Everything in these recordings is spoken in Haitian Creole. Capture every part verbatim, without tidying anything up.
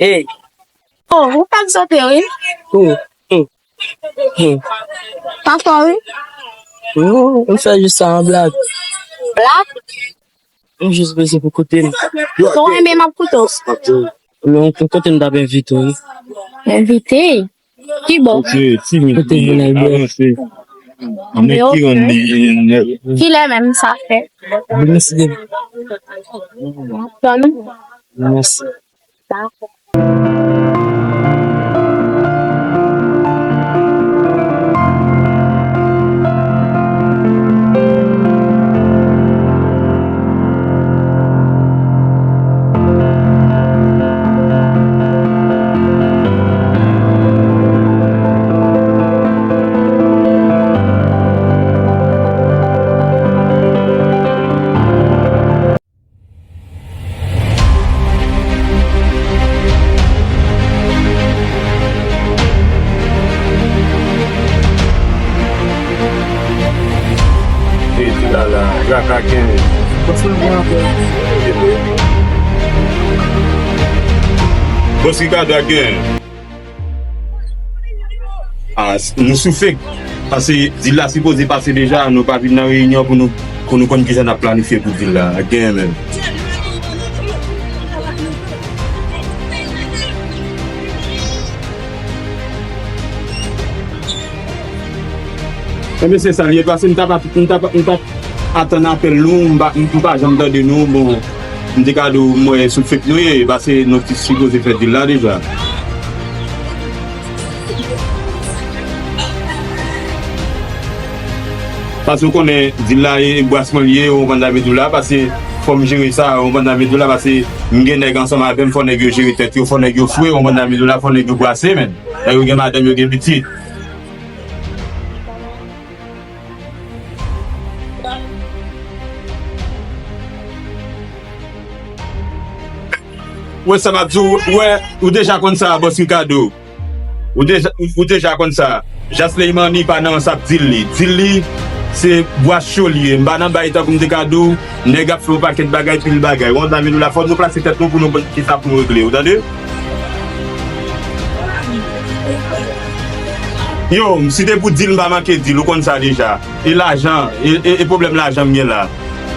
Hey. Oh, ou pa k sote, wi. Oh, oh, oh. Pa fò, wi. Non, m fè jis sa an blag. Blag? M jis bezwen pou koute m. Ton renmen m ap koute w. Non, pou kote m t ap envite w, wi. Envite? Ki bò? Kote timid li ye, avanse. Anmè ki rann li nèt. Kilè menm sa fè? Vini side. Tann ou? Mèsi. Dakò. Te di la la, traka gen. Bòs Ricardo a gen. Ah, s- nou sou fake. Paske dil la sipoze pase deja, nou pa vin nan reyinyon pou nou, pou nou konn kijan n ap planifye pou dil la. Ak genyen menm. Enben, se sa l ye, paske m t ap, m t ap, m t ap atann apèl nou, m pa, m pa janm tande nou, bon, m te ka di w, m wè sou fake nou ye, paske nou t sipoze fè dil la deja. Paske w konnen, dil la, e, e brasman l ye, ou konprann sa m vle di w la, paske fò m jere sa, ou konprann sa m vle di w la, paske m gen nèg ansanm avè m, fò nèg yo jere tèt yo, fò nèg yo fre, ou konprann sa m vle di w la, fò nèg yo brase, menn. Nèg yo gen madanm, yo gen pitit. Ou wè sa m ap di w, ou wè, ou deja konn sa, bòs Ricardo. Ou deja, ou, ou deja konn sa. Jas Leimani pa nan sa dil li. Dil li, se bwa cho li ye. M pa nan bay tankou m te ka di w, nèg ap fè yon pakèt bagay, pil bagay. Ou konprann sa m vle di w la, fò nou plase tèt nou pou nou konn kisa pou nou regle. Ou tande? Yo, m si te pou dil, m pa manke dil, ou konn sa deja. E lajan, e, e, e pwoblèm lajan m gen la.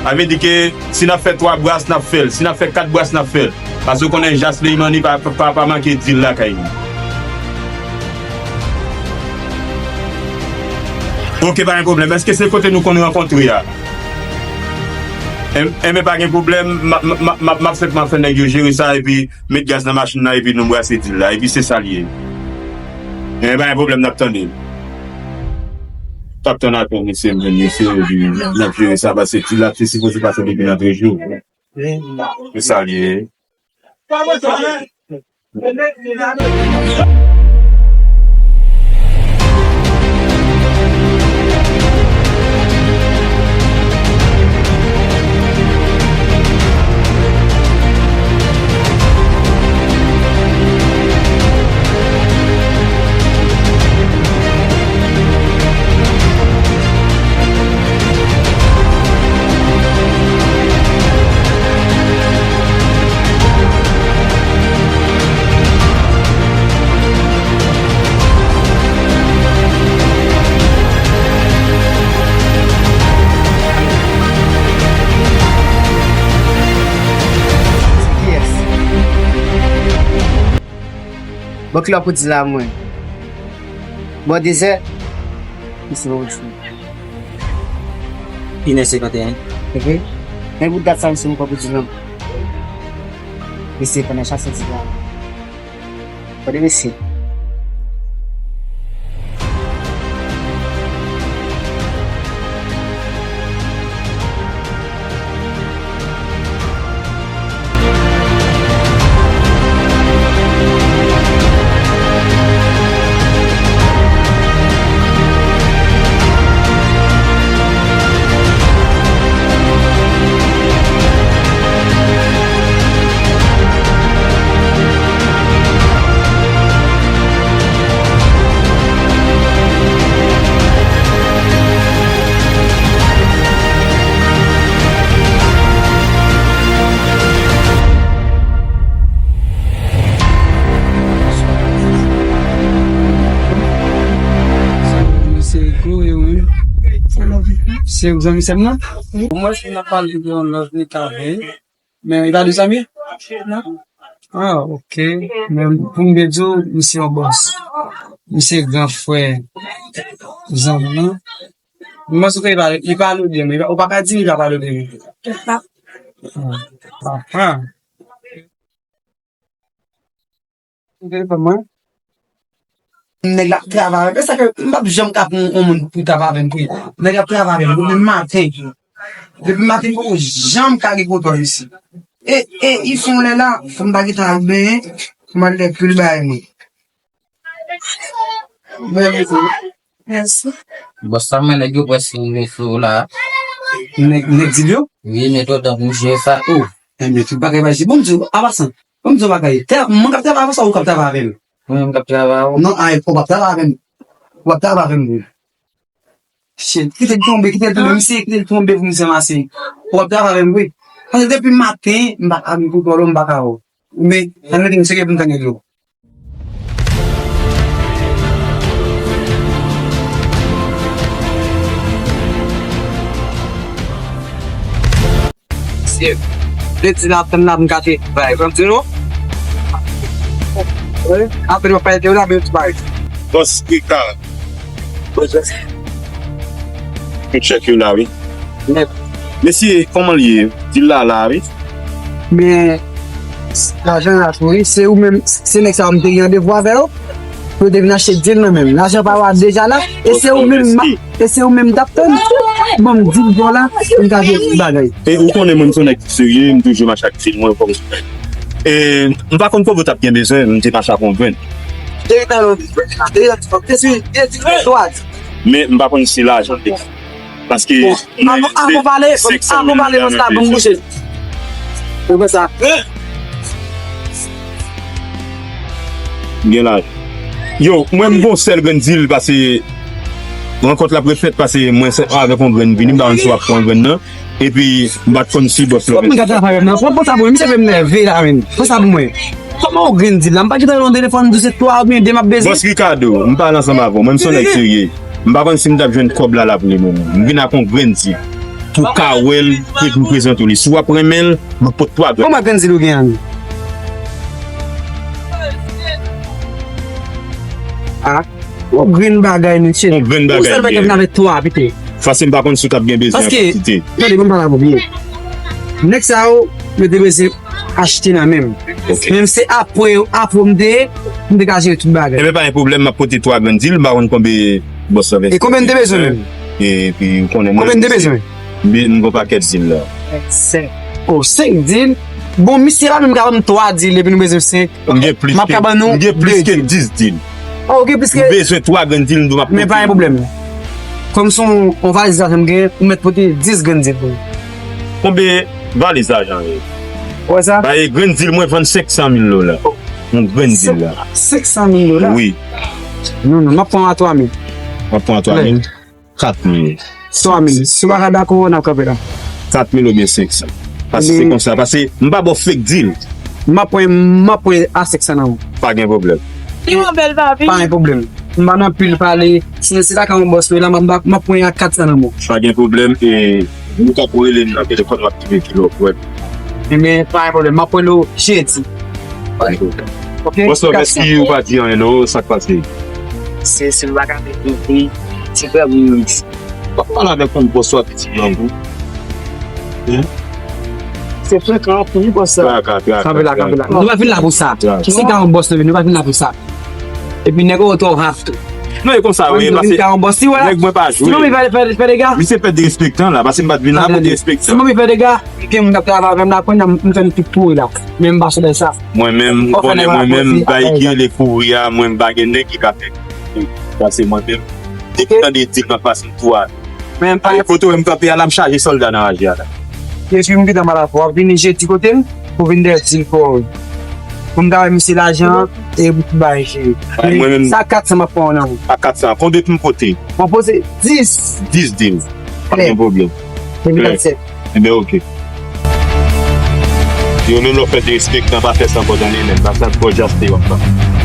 Sa vle di ke si n ap fè twa bras, n ap fè l. Si n ap fè kat bras, n ap fè l. Paske w konnen Jas Leimani pa, pa, pa manke dil lakay li. Oke, pa gen pwoblèm. Èske se kote nou konn rankontre a? En- Enben, pa gen pwoblèm. M ap, m ap, m ap, m ap senpman fè nèg yo jere sa epi met gaz nan machin nan epi nou brase dil la. Epi se sa l ye. Enben, pa gen pwoblèm, n ap tande. T ap tann apèl mesye m, mesye yo di n ap jere sa, paske dil la te sipoze pase depi nan de jou. Se sa l ye. Kiyès? Bon, kilè w pou di la, mwen? Bò dezè? Misye pa wouj fou. Inè senkanteyen. Evre? Men pou dat sa, misye poko pou di non. Mesye, pandan chak soti la. Tande mesye. Se ou zanmi sè m nan? Wi. Mwen, si n ap pale de yon lòt nèg avè l, men li pa de zanmi? Non. Ah, ok. Men pou m byen di w, misye yon bòs. Misye gran frè zanmi m nan. Mwen panse ke li pa, li pa lode m. Li pa, ou pa ka di li pa, pa lode m. Ah, ah. Telefòn mwen. Nèg la ap travay avè m. E sa ke m p ap janm ka pran yon moun pou travay avè m, wi. Nèg la ap travay avè m depi maten. Depi maten, m poko janm ka gen kontwòl isi. E, e, i fè yon lè la, fò m ta gentan al benyen, fò m al lè pil bagay mwen. Bèl mesye. Mèsi. Bòs sa, mwen nèg yo prèske rive sou ou la. Nèg, nèg dil yo? Wi, men twò tan pou m jwe sa tou. Enben, tout bagay va jwe. Bon, m di w, an pasan, bon, m di w yon bagay. Tè, mwen k ap travay avè w, sa ou k ap travay avè m? Mwen menm k ap travay avè w. Non, ay, ou p ap travay avè m. Ou p ap travay avè m, wi. Shit, kite l tonbe, kite l tonbe, misye, kite l tonbe pou misye ranmase. Ou p ap travay avè m, wi. Paske depi maten, m pa ka vin pou kòlo, m pa ka wè w. Men, ann rete, misye gen pou m tann dlo. Mesye, vle di n ap tann la pou n gate bay. Fè m di nou. Wi, apre nou pa ede w la, men ti bay. Bòs Rika. Pou tchèk yo la, wi. Nèt. Mesye, kòman l ye? Dil la la, wi. Men, lajan la tou, wi. Se ou menm, se nèg sa yo m te gen randevou avè yo. Pou yo te vin achte dil nan men m. Lajan pa yo a deja la. E se ou menm, e se ou menm m t ap tann. Ban m dil pou w la, pou m ka jwe tout bagay. E ou konnen mwen, m se yon nèg ki serye, m toujou mache ak dil mwen, fòk m. E m pa konn konbyen w t ap gen bezwen, m te mache ak yon grenn. Te gen yon dil, te gen yon dil, te gen yon dil. Men m pa konn si lajan te. Paske mwen, avan, avan pale, avan pale, mwen sa bon bouche. Ou wè sa? M gen laj. Yo, mwen m gon sèl grenn dil, pase rankont la ap refèt, pase mwen se avèk yon grenn vini, m pa konn si w ap pran grenn nan. Epi, m pa t konn si bòs la. Mwen gade afè nan. Fò, fò sa bon, misye fè m nève la, men. Fò sa bon mwen. Kòman yon grenn dil la? M pa gentan yon telefòn, m di se twa oubyen de m ap bezwen. Bòs Ricardo, m pale ansanm avè w. Mwen, m se yon nèg serye. M pa konn si m t ap jwenn kòb la la pou li menm. M vin ak yon grenn dil. Pou w ka wè l, epi m prezante w li. Si w ap renmen l, m ap pot twa grenn. Kòman grenn dil ou gen an? Ah, yon grenn bagay, mesye. Yon grenn bagay. Ou sèl bagay vin avèk twa, pito. Paske m pa konn si w t ap gen bezwen an kantite. Paske, tande, ban m pale avè w byen. Nèg sa yo, yo te bezwen achte nan men m. Ok. Men se apre, apre m te, m te ka jere tout bagay. Enben, pa gen pwoblèm, m ap pote twa grenn dil, m pa konn konbyen bòs la. E konbyen m te bezwen menm? Epi, ou konnen mwen. Konbyen m te bezwen? M, m gon pakèt dil la. Senk. Oh, senk dil? Bon, misye pa menm ka ban m twa dil, epi nou bezwen senk. M gen plis ke, m gen plis ke dis dil. Oh, ou gen plis ke. M bezwen twa grenn dil, m dwe m ap pote. Men pa gen pwoblèm. Kòm se yon, yon valiz lajan m gen, ou mèt pote dis grenn dil pou mwen. Konbyen valiz lajan ye? Ou wè sa? Ba, e grenn dil mwen vann senk san mil dola. Yon grenn dil la. Senk san mil dola? Wi. Non, non, m ap pran a twa mil. W ap pran a twa mil? Kat mil. Twa mil. Si w pa ka dakò, n ap kanpe la. Kat mil oubyen senk san. Paske se konsa. Paske m pa ba w fake dil. M ap pran, m ap pran a senk san nan men w. Pa gen pwoblèm. Li yon bèl papi. Pa gen pwoblèm. M pa nan pil pale. Si se ta ka yon bòs mwen la, m ap, m ap pran a kat san nan men w. Pa gen pwoblèm. E nou ka pou rele m nan telefòn, w ap kite kilo pou wè. Ebyen, pa gen pwoblèm. M ap rele w jedi. Pa gen pwoblèm. Ok? Bòs la, mèsi, ou pa di anyen non, sa k pase? Se, se bagay de, de, de, ti frè m. W ap pale avèk yon bòs la piti grangou. Hein? Se frekan anpil, bòs la. Traka, traka, traka. Kanpe la, kanpe la. Nou pa vin la pou sa. Traka. Si se ka yon bòs nou vin, nou pa vin la pou sa. Epi nèg ou twò raf tou. Non, e konsa, wi, paske nèg mwen pa jwe. Si manmi fè, fè, fè dega. Misye fè derespektan la, paske m pa t vin la pou derespektan. Si manmi fè dega, gen moun k ap travay avè m la, kounye a m fè m tout kouri la. Men m pa sou lè sa. Mwen menm, ou konnen mwen menm, bagay ki rele kouri a, mwen m pa gen nèg ki ka fè. Pase mwen menm. Depi tande di m ap pase m tou a. Men pa. Kote w wè m kanpe a la, m chaje sòlda nan raje a la. Epi m gentan mal avè w, w ap vini jedi kote m, pou vin dèyè di l pou w. Pou m ta wè misye lajan an, e pou tout bagay cheri. Mwen menm, sa kat san m ap pran nan men w. A kat san, konbyen pou m pote? Mwen poze dis. Dis dil. Pa gen pwoblèm. Epi kat sèt. Enben, oke. Yo, Lolo, fè derespektan, pa fè sa ankò, tande, men. Pa sa twò jaste, w ap fè.